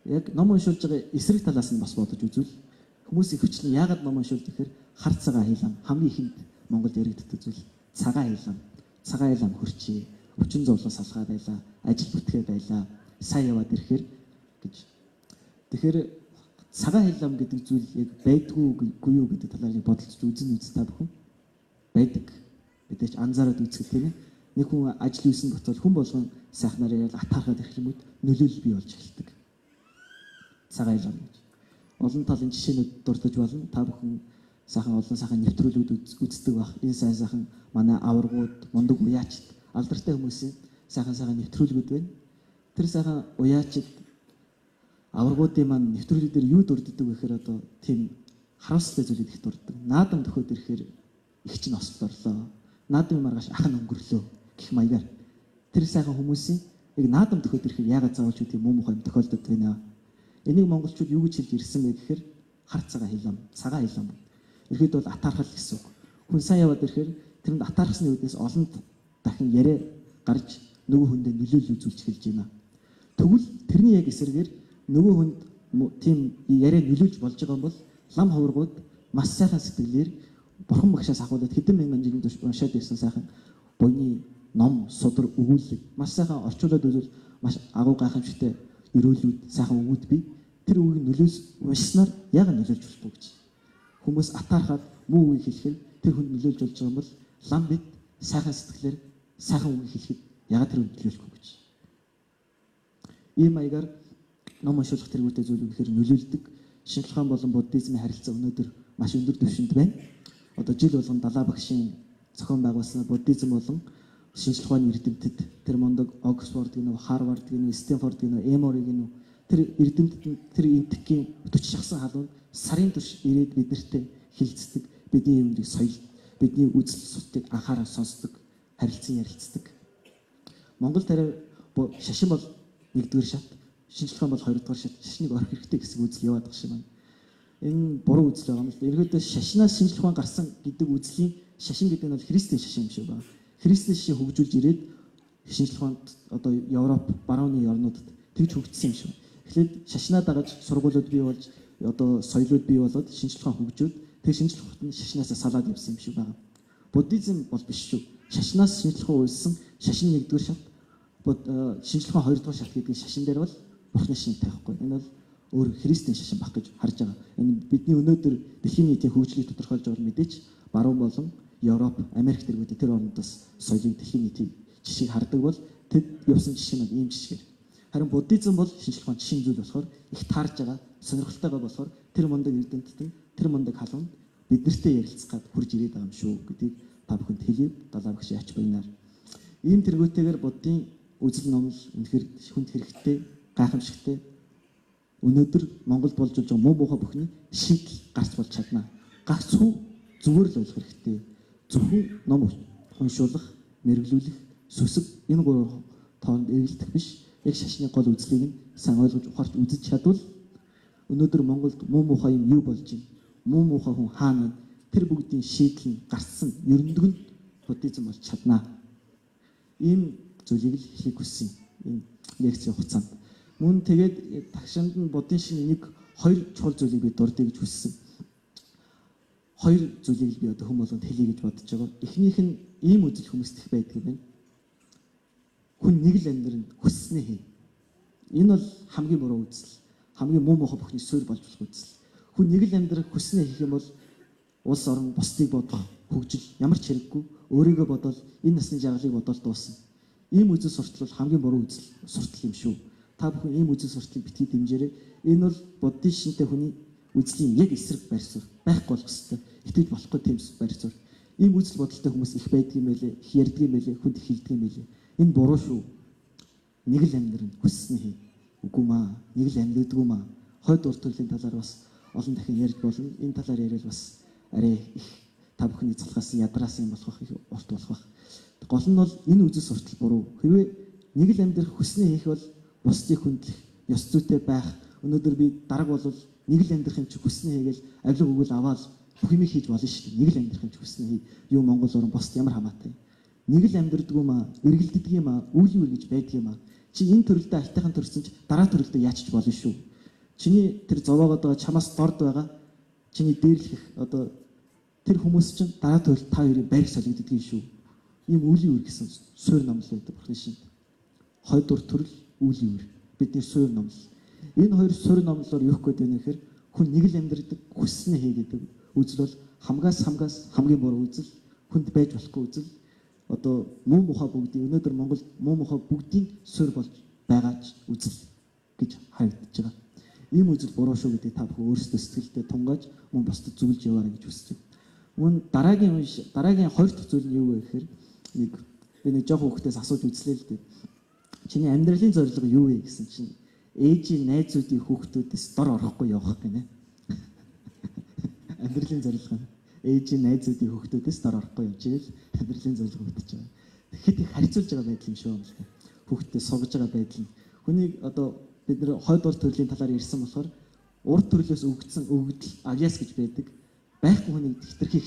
Яг ном уншуулж байгаа эсрэг талаас нь бас бодож үзвэл хүмүүс их хүчлэн яагаад ном уншуулдаг гэхээр хар цагаан хилам хамгийн ихэнд Монголд яригддаг зүйл цагаан хилам. Цагаан хилам хөрчээ, хүчин зовлон салгаа байлаа, ажил бүтгээ байлаа, сайн яваад ирэхээр гэж. Тэгэхээр цагаан хилам гэдэг зүйл яг байдгүй юу гэдэг талаар нэг бодолцож үзэн үз та бүхэн байдаг. Мэдээж анзаараад үзэх тийм ээ. Нэг хүн ажил үйлсэн ботвол хүн болгон сайхнаар яриад атаархаад эхлэнгүүт нөлөөлөл бий болж эхэлдэг. Цагаан хилам гэж. Олон талын жишээнүүд дурдж болно. Та бүхэн сайхан олон сайхан нэвтрүүлгүүд үздэг байх. Энэ сайн сайхан манай аваргууд, мундаг уяачд, алдартай хүмүүсийн сайхан сайхан нэвтрүүлгүүд байна. Тэр сайхан уяачд аваргуудын маань нэвтрүүлэг дээр юу дурддаг вэ гэхээр одоо тийм харамсалтай зүйлүүд их дурддаг. Наадам төхөөд ирэхээр их чинь осолд орлоо. Наадамын маргааш ах нь өнгөрлөө гэх маягаар. Тэр сайхан хүмүүсийн яг наадам төхөөд ирэхээр яагаад заавал ч үгүй муу мухай юм тохиолдод байна. Энийг монголчууд юу гэж хэлж ирсэн бэ гэхээр хар цагаан хилам, цагаан хилам. Ерхэд бол атаархал гэсэн үг. Хүн сайн яваад ирэхээр тэрэнд атаархсны үүднээс олон дахин яриа гарч нөгөө хүндээ нөлөөлөл үзүүлж эхэлж байна. Тэгвэл тэрний яг эсрэгээр нөгөө хүнд тийм яриа нөлөөлж болж байгаа юм бол лам ховргууд маш сайхан сэтгэлээр бурхан багшаас ахуулаад хэдэн мянган жилийн турш уншаад ирсэн сайхан буйны ном, судар, өгүүлэг маш сайхан орчуулад үзвэл маш агуу гайхамшигтай ерөөлүүд, сайхан өгүүд бий. Тэр үгийг нөлөөс уншсанаар яг нөлөөлж болохгүй гэж. Хүмүүс атаархаад муу үгийг хэлэхээр тэр хүнд нөлөөлж болж байгаа юм бол лам бид сайхан сэтгэлээр сайхан үгийг хэлэхэд ягаад тэр хүнд нөлөөлөхгүй гэж. Ийм маягаар ном уншуулах тэргүүтэй зүйл үнэхээр нөлөөлдөг. Шинжлэх ухаан болон буддизмын харилцаа өнөөдөр маш өндөр түвшинд байна. Одоо жил болгон Далаа багшийн зохион байгуулсан буддизм болон шинжлэх ухааны эрдэмтэд тэр мундаг Оксфорд гэнэ үү, Харвард гэнэ үү, Стэнфорд гэнэ үү, Эмори гэнэ үү, тэр эрдэмтэд тэр энтхийн 40 шахсан халуун сарын турш ирээд биднэртэй хилцдэг, бидний юмрыг соёл, бидний үзэл суртыг анхаарал сонсдог, харилцан ярилцдаг. Монгол тариа шашин бол нэгдүгээр шат, шинжлэх ухаан бол хоёрдугаар шат, шашныг орох хэрэгтэй гэсэн үзэл яваад байгаа шиг байна. Энэ буруу үзэл байгаа юм л да. Ерөнхийдөө шашнаас шинжлэх ухаан гарсан гэдэг үзлийн шашин гэдэг нь бол христийн шашин юм шиг байна. Христийн шашин хөгжүүлж ирээд шинжлэх ухаанд одоо Европ, барууны орнуудад тэгж хөгжсөн юм шиг. Эхлээд шашнаа дагаж сургуулиуд бий болж, одоо соёлууд бий болоод шинжлэх ухаан хөгжөөд тэр шинжлэх ухаанд шашнаасаа салаад явсан юм шиг байна. Буддизм бол биш шүү. Шашнаас шинжлэх ухаан үүссэн, шашин нэгдүгээр шат, шинжлэх ухаан хоёрдугаар шат гэдэг шашин дээр бол бурхны шин тавихгүй. Энэ бол өөр христийн шашин баг гэж харж байгаа. Энэ бидний өнөөдөр дэлхийн нийтийн хөгжлийг тодорхойлж байгаа мэдээч баруун болон Европ, Америк тэргүүдээ тэр орнуудаас соёлыг дэлхийн нийтийн жишгийг хардаг бол тэд явсан жишээ нь ийм жишгээр. Харин буддизм бол шинжлэх ухаан жишийн зүйл болохоор их таарж байгаа, сонирхолтойгоо болохоор тэр мундаг эрдэмтдэн, тэр мундаг халуунд биднэртэй ярилцах гад хурж ирээд байгаа юм шүү гэдгийг та бүхэнд хэлье. Далаа багш ач баянаар. Ийм тэргүүтэйгээр буддын үзэл номлол үнэхээр хүнд хэрэгтэй, гайхамшигтай. Өнөөдөр Монголд болж байгаа муу муухай бүхний шийдэл гарч болж чадна. Гагцхүү зүгээр л болох хэрэгтэй. Зөвхөн ном уншуулах, мэргэжлүүлэх, сүсэг энэ гурван тоонд эргэлдэх биш. Яг шашны гол үзлийг нь сайн ойлгож ухаарч үзэж чадвал өнөөдөр Монголд муу муухай юм юу болж байна? Муу муухай хүн хаана вэ? Тэр бүгдийн шийдэл нь гарцсан ерөндөг нь буддизм болж чаднаа. Ийм зүйлийг л хэлхийг хүссэн энэ лекцийн хугацаанд. Мөн тэгээд тагшинд нь буддын шинэ нэг хоёр чухал зүйлийг би дурдъя гэж хүссэн. Хоёр зүйлийг би одоо хүмүүс болгонд хэлье гэж бодож байгаа. Эхнийх нь ийм үзэл хүмүүст их байдаг юм байна. Хүн нэг л амьдрын хүсснээ хий. Энэ бол хамгийн буруу үзэл. Хамгийн муу муухай бүхний суурь болж болох үзэл. Хүн нэг л амьдрах хүснээ хийх юм бол улс орон бусдыг бодох хөгжил ямар ч хэрэггүй. Өөрийгөө бодвол энэ насны жаргалыг бодвол дуусна. Ийм үзэл суртал бол хамгийн буруу үзэл суртал юм шүү. Та бүхэн ийм үзэл суртлыг битгий дэмжээрэй. Энэ бол буддын шинтэй хүний үзлийн яг эсрэг байр суурь байхгүй болох ёстой. Итгэж болохгүй тийм байр суурь. Ийм үзэл бодолтой хүмүүс их байдаг юм байлээ, их ярьдаг юм байлээ, хүнд их хэлдэг юм байлээ. Энэ буруу шүү. Нэг л амьдрын хүссэн хий. Үгүй маа. Нэг л амьдрдаггүй маа. Хойд урд төрлийн талаар бас олон дахин ярьж болно. Энэ талаар яриад бас арай их та бүхний залхаас ядраасан юм болох их урт болох байх. Гол нь бол энэ үзэл суртал буруу. Хэрвээ нэг л амьдрах хүснээ хийх бол бусдыг хүндлэх, ёс зүйтэй байх. Өнөөдөр би дарга бол нэг л амьдрах юм чи хүснээ хийгээл авилга өгөөл аваад бүх юмыг хийж болно шүү дээ. Нэг л амьдрах юм чи хүснээ хий. Юу Монгол орн бусд ямар хамаатай. Нэг л амьдрдаггүй маа, эргэлддэг юм аа, үйл үр гэж байдаг юм аа. Чи энэ төрөлдөө алтайхан төрсөн чи дараа төрөлдөө яачиж болно шүү. Чиний тэр зовоогоод байгаа чамаас дорд байгаа чиний дээрлэх одоо тэр хүмүүс чинь дараа төрөлд та хоёрын барих солигддаг юм шүү. Ийм үлийн үр гэсэн суурь номлол байдаг бурхны шинд. Хойд ур төрөл үлийн үр. Бидний суурь номлол. Энэ хоёр суурь номлолоор юу гээд байна гэхээр хүн нэг л амьдрдаг хүснээ хий гэдэг үзэл бол хамгаас хамгийн буруу үзэл, хүнд байж болохгүй үзэл. Одоо муу мухай бүгдийн өнөөдөр Монгол муу мухай бүгдийн суурь болж байгаа ч үзэл гэж харагдаж байгаа. Ийм үзэл буруу шүү гэдгийг та бүхэн өөрсдөө сэтгэлдээ тунгааж мөн бусдад зөвлөж яваарай гэж хүсэж байна. Мөн дараагийн хоёр дахь зүйл нь юу вэ гэхээр нэг би нэг жоохон хүүхдээс асууж үзлээ л дээ. Чиний амьдралын зорилго юу вэ гэсэн чинь ээжийн найзуудын хүүхдүүдээс дор орохгүй явах гинэ. Амьдралын зорилго нь ээжийн найзуудын хүүхдүүдээс дор орохгүй явж ивэл амьдралын зорилго бүтэж байгаа. Тэгэхэд их харьцуулж байгаа байдал юм шүү юм л да. Хүүхдтэй суугаж байгаа байдал нь. Хүнийг одоо бид нэр хойд урд төрлийн талаар ярьсан болохоор урд төрлөөс өгөгдсөн өгөгдөл авьяас гэж байдаг. Байхгүй хүнийг хэтэрхий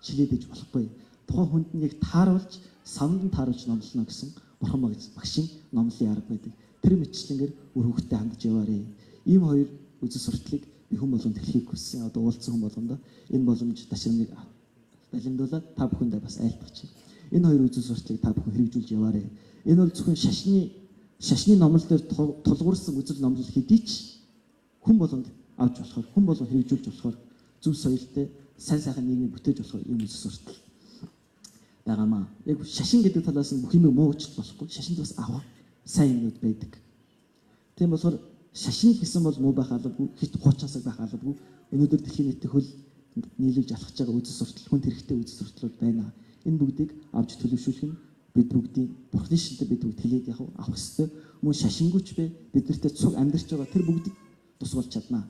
чилээд иж болохгүй. Тухайн хүнд нь яг тааруулж, савнд нь тааруулж номлоно гэсэн бурхан багшийн номлолын арга байдаг. Тэр мэтчлэнгээр үр хөвгтөд хандж яваарэ. Ийм хоёр үзэл сурталыг би хүн болгонд хэлхийг хүссэн. Одоо уулзсан хүн болгондоо энэ боломж ташрамыг далимдуулаад та бүхэндээ бас айлтгах чинь. Энэ хоёр үзэл сурталыг та бүхэн хэрэгжүүлж яваарэ. Энэ бол зөвхөн шашны номлол дээр тулгуурсан үзэл номлол хэдий ч хүн болгонд авч болохоор, хүн болгон хэрэгжүүлж болохоор зөв соёлтой сайн сайхан нийгмийг бүтээж болохоор ийм үзэл суртал байгаамаа. Яг шашин гэдэг талаас нь бүх юм муу ч болохгүй. Шашинд бас авах сайн юмнууд байдаг. Тийм болохоор шашин гэсэн бол муу байх албагүй, хит хуучаасаг байх албагүй. Өнөөдөр дэлхийн нийтийн хөл нийлүүлж алхаж байгаа үзэл суртал, хүнд хэрэгтэй үзэл суртлууд байна. Энэ бүгдийг авч төлөвшүүлэх нь бид бүгдийн бурхны шинтэй бид бүгд хэлээд яг авах ёстой. Мөн шашингүйч бэ бид нартэй цуг амьдарч байгаа тэр бүгдийг тус болж чаднаа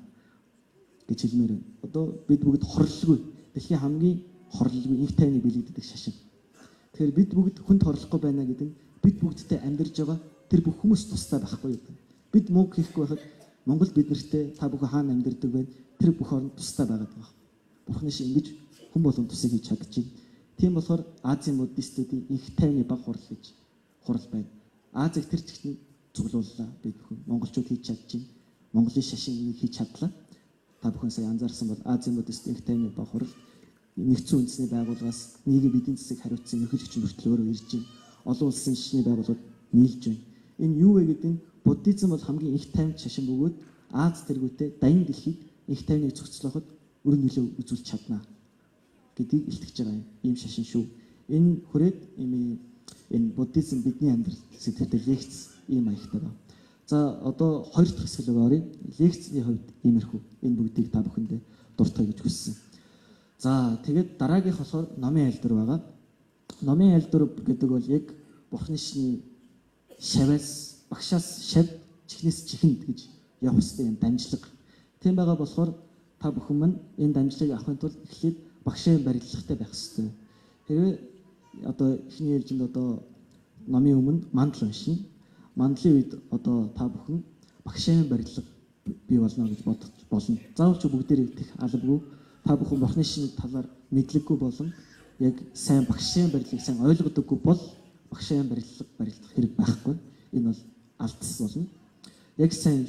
гэж хэлмээр байна. Одоо бид бүгд хорлолгүй. Дэлхийн хамгийн хорлолгүй инх тайвныг бэлэгддэг шашин. Тэгэхээр бид бүгд хүнд хорлохгүй байна гэдэг нь бид бүгдтэй амьдарч байгаа тэр бүх хүмүүс тустай байхгүй юу? Бид муу хийхгүй байхад Монгол бид нартэй та бүхэн хаана амьдардаг вэ? Тэр бүх оронд тустай байгаад байгаа. Бурхны шиг ингэж хүн болгон тусыг хийж чадчихэв. Тийм болохоор Азийн буддистуудын инх тайвны баг хурал гэж хурал байна. Азийг тэр чигт нь цуглууллаа. Бид бүхэн монголчууд хийж чадчихэв. Монголын шашин энийг хийж чадлаа. Та бүхэн сая анзаарсан бол Азийн буддист инх тайвны баг хурал нэгдсэн үндэсний байгууллагаас нийгмийн эдийн засгийг хариуцсан ерөнхийлөгч хүртэл өөрөө ирж байна. Олон улсын шашны байгууллагууд нийлж байна. Энэ юу вэ гэдэг нь буддизм бол хамгийн их тайван шашин бөгөөд Аз тэргүүтээ даян дэлхийд их тайвныг зохицлоход өрн нөлөө үзүүлж чадна гэдгийг илтгэж байгаа юм. Ийм шашин шүү. Энэ хүрээд энэ буддизм бидний амьдрал сэдвтэй лекц ийм маягтай байна. За одоо хоёр дахь хэсэг рүү оръё. Лекцний хувьд иймэрхүү энэ бүгдийг та бүхэндээ дуртахыг гэж хүссэн. За тэгээд дараагийнх болохоор номын айлдвар байгаа. Номын айлдвар гэдэг бол яг бурхны шний шаваас багшаас шав чихнээс чихэнд гэж явах ёстой юм дамжлага. Тийм байгаа болохоор та бүхэн мань энэ дамжлагыг авахын тулд эхлээд багшийн барилгатай байх ёстой. Хэрвээ одоо эхний ээлжинд одоо номын өмнө мандал уншина. Мандлын үед одоо та бүхэн багшийн барилга бий болно гэж бодож болно. Заавал ч бүгдээрээ тех албагүй. Та бүхэн бурхны шинэ талаар мэдлэггүй болон яг сайн багшийн барилгыг сайн ойлгодоггүй бол багшийн барилга барилдах хэрэг байхгүй. Энэ бол алдас болно. Яг сайн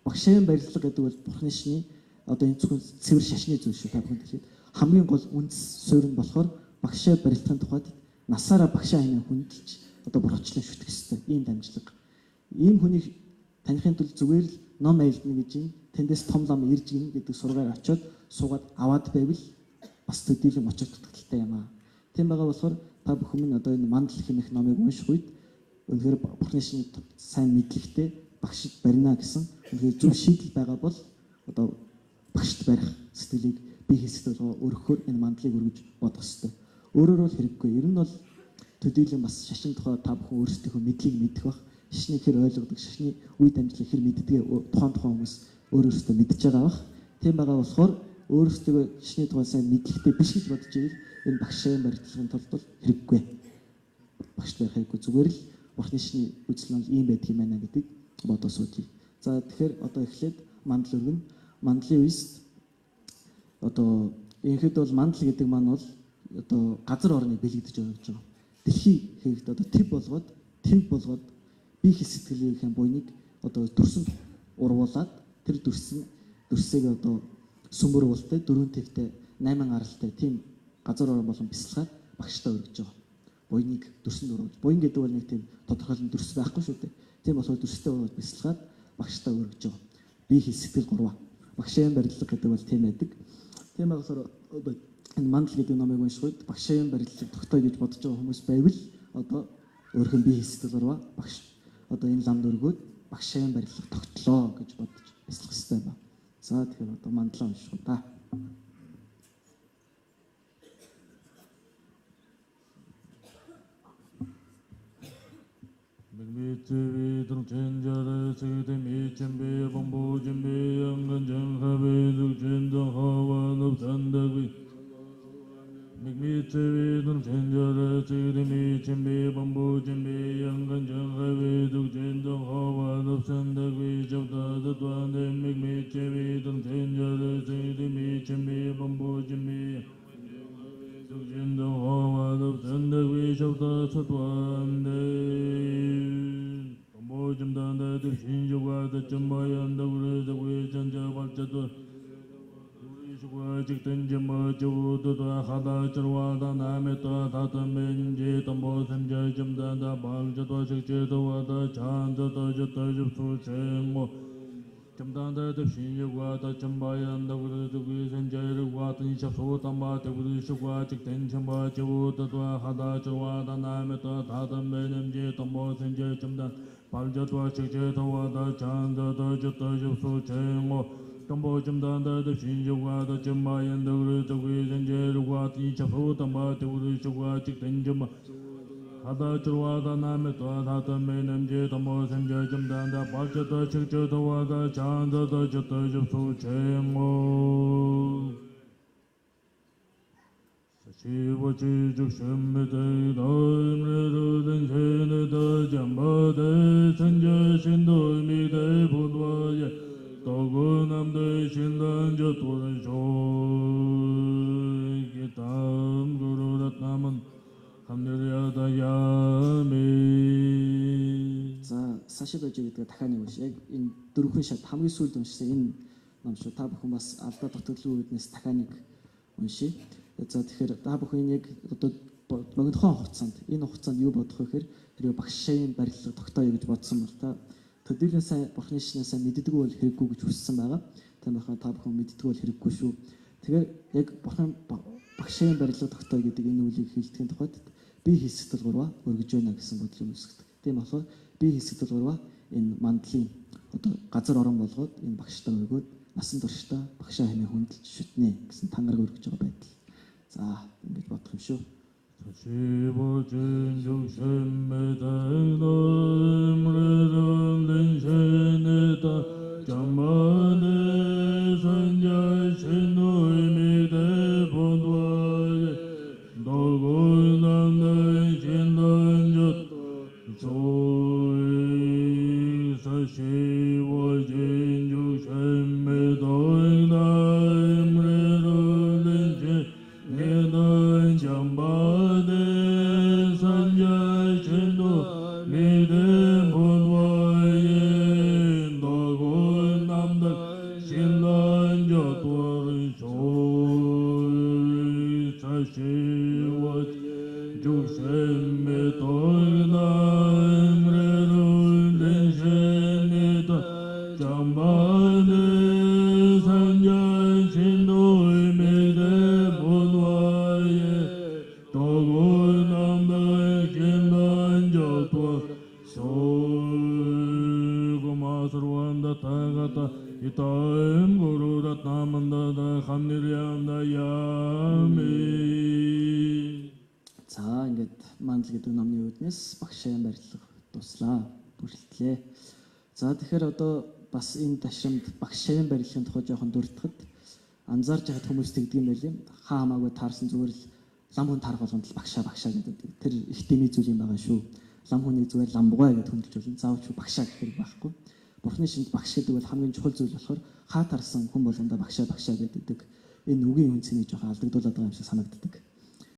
багшийн барилга гэдэг бол бурхны шинэ одоо энэ зөвхөн цэвэр шашны зүйл шүү та бүхэн тэгэхээр хамгийн гол үндэс суурь нь болохоор багшаа барилдахын тухайд насаараа багшаа хэмээн хүндэлж одоо бурхчлан шүтэх ёстой ийм дамжлага. Ийм хүнийг таних тулд зүгээр л ном айлдна гэж юм тэндээс том лам ирж гин гэдэг сургаар очиод суугаад аваад байвал бас төдийлөн очиж дутагдaltaй юм аа. Тийм байгаа болохоор та бүхэн минь одоо энэ мандал хэмээх номыг унших үед үнэхээр бурхны шинэ сайн мэдлэгтэй багшд барина гэсэн үнэхээр зөв шийдэл байгаа бол одоо багшд барих сэтгэлийг бие хэсэгт болгоо өргөхөөр энэ мандлыг өргөж бодох ёстой. Өөрөөр бол хэрэггүй. Ер нь бол төдийлөн бас шашин тухай та бүхэн өөрсдийнхөө мэдлийг мэдэх бах. Шашныг хэр ойлгодог, шашны үе дамжлыг хэр мэддгээ тухайн хүмүүс өөр өөрсдөө мэдж байгаа бах. Тийм байгаа болохоор өөрсдөө шашны тухай сайн мэдлэгтэй биш гэж бодож ивэл энэ багшийн барилгын тулд бол хэрэггүй. Багш байх хэрэггүй. Зүгээр л бурхны шашны үзэл нь ийм байдаг юм байна гэдгийг бодоо сууж. За тэгэхээр одоо эхлээд мандал өргөнө. Мандлын үеэс одоо инхэд бол мандал гэдэг маань бол одоо газар орныг бэлэгдэж байгаа гэж байгаа. Дэлхий хэрэгт одоо төв болгоод бие хэл сэтгэлийн буйныг одоо дүрсэнд урвуулад тэр дүрсийг одоо сүмөр уултай дөрвөн твтэй 8 аралтай тийм газар орон болон бясалгаад багштай өргөж байгаа. Буйныг дүрсэнд урвуулж. Буян гэдэг бол нэг тийм тодорхойлон дүрс байхгүй шүү дээ. Тийм болохоор дүрстэй урвуулж бясалгаад багштай өргөж байгаа. Бие хэл сэтгэл гурваа. Багшийн барилга гэдэг бол тийм байдаг. Тийм болохоор одоо энэ мандал гэдэг номыг унших үед багшийн барилга тогтоё гэж бодож байгаа хүмүүс байвал одоо өөрөх нь бие сэтгэл гурваа багш одоо энэ ламд өргөөд багшийн барилга тогтлоо гэж бодож бясалгах хэрэгтэй байна. За тэгэхээр одоо мандлаа унших уу та. Satwande Tombo Jimdanda Shinjugwa Chambaya Dagure Dagwe Chanja Balchatu Shugwa Jikten Jimba Chudu Hada Churwada Namita Tataminji Tombo Simja Jimdanda Balchatu Shikchitawada Chanda Jata Jipsu Chengo Chimdanda Shinjugwa Chambaya Dagure Dagwe Chanja Rugwa Tinshapsu Tamba Dagure Shugwa Jikten Chamba Chudu Hada Churwada Namita Tataminji Tombo Simja Jimdanda Balchatu Shikchitawada Chanda Jata Jipsu Chengo Tombo Jimdanda Shinjugwa Chambaya Dagure Dagwe Chanja Rugwa Tinshapsu Tamba Dagure Shugwa Jikten Chamba Hada Churwada Namita Tataminji Tombo Simja Jimdanda Balchatu Shikchitawada Chanda Jata Jipsu Chengo Shiva Chi Juk Shimite Daimre Rudin Shenita Jamba De Sanja Shindo Mide Pudva Ye Togu Namde Shindan Jaturan Sho Gitam Guru Ratnaman Hamniryata Yami. За Сашидожи гэдэг дахиад нэг унш. Яг энэ дөрвөн шат хамгийн сүүлд уншсан энэ ном шүү. Та бүхэн бас алдаа дутагдлын үүднээс дахиад нэг уншия. За тэгэхээр та бүхэн яг одоо богинохон хугацаанд энэ хугацаанд юу бодох вэ гэхээр хэрвээ багш шавийн барилга тогтооё гэж бодсон бол та төдийлөн сайн бурхны шинээ сайн мэддэггүй бол хэрэггүй гэж хүссэн байгаа. Тийм болохоор та бүхэн мэддэггүй бол хэрэггүй шүү. Тэгэхээр яг бурхан багш шавийн барилга тогтооё гэдэг энэ үлийг хэлдэхийн тухайд би хэсэг тулгуурва өргөж байна гэсэн бодлыг үүсгэдэг. Тийм болохоор би хэсэг тулгуурва энэ мандлын одоо газар орон болгоод энэ багштаа өргөөд насан туршдаа багшаа хэмээн хүндэлж шүтнэ гэсэн тангараг өргөж байгаа байдал. За ингэж бодох юм шүү. Shiva Jinjuk Shimite Daimre Shenita Jambane Sanja Shindu Mide Pudva Dogu Namde Shindan Jut Choi Sashiva Jinjuk Shimite Daimre Shenita Jambane Sanja Shindu Mide Pudva Dogu Namde Shindan Jut Choi Sashiva Jinjuk Shimite Daimre Shenita Jambane Sanja Shindu Mide Pudva Dogu Namde Shindan Jut Choi Kumasarvanda Tagata Itaim Guru Ratnamanda Hamniryanda Yami. За ингээд мандал гэдэг номны үүднээс багш шавийн барилга дуслаа, бүрэлдлээ. За тэгэхээр одоо бас энэ ташрамд багш шавийн барилгын тухай жоохон дурдахад анзаарч байхад хүмүүс тэгдэг юм байл юм. Хаа хамаагүй таарсан зүгээр л лам хүн таарах болгонд л багшаа багшаа гэдэг. Тэр их дэмий зүйл юм байгаа шүү. Лам хүнийг зүгээр ламбугай гэдээ хүндэлж болно. Заавал ч багшаа гэх хэрэг байхгүй. Бурхны шинд багш гэдэг бол хамгийн чухал зүйл болохоор хаа таарсан хүн болгондоо багшаа багшаа гэдэг. Энэ үгийн үнцнийг жоохон алдагдуулаад байгаа юм шиг санагддаг.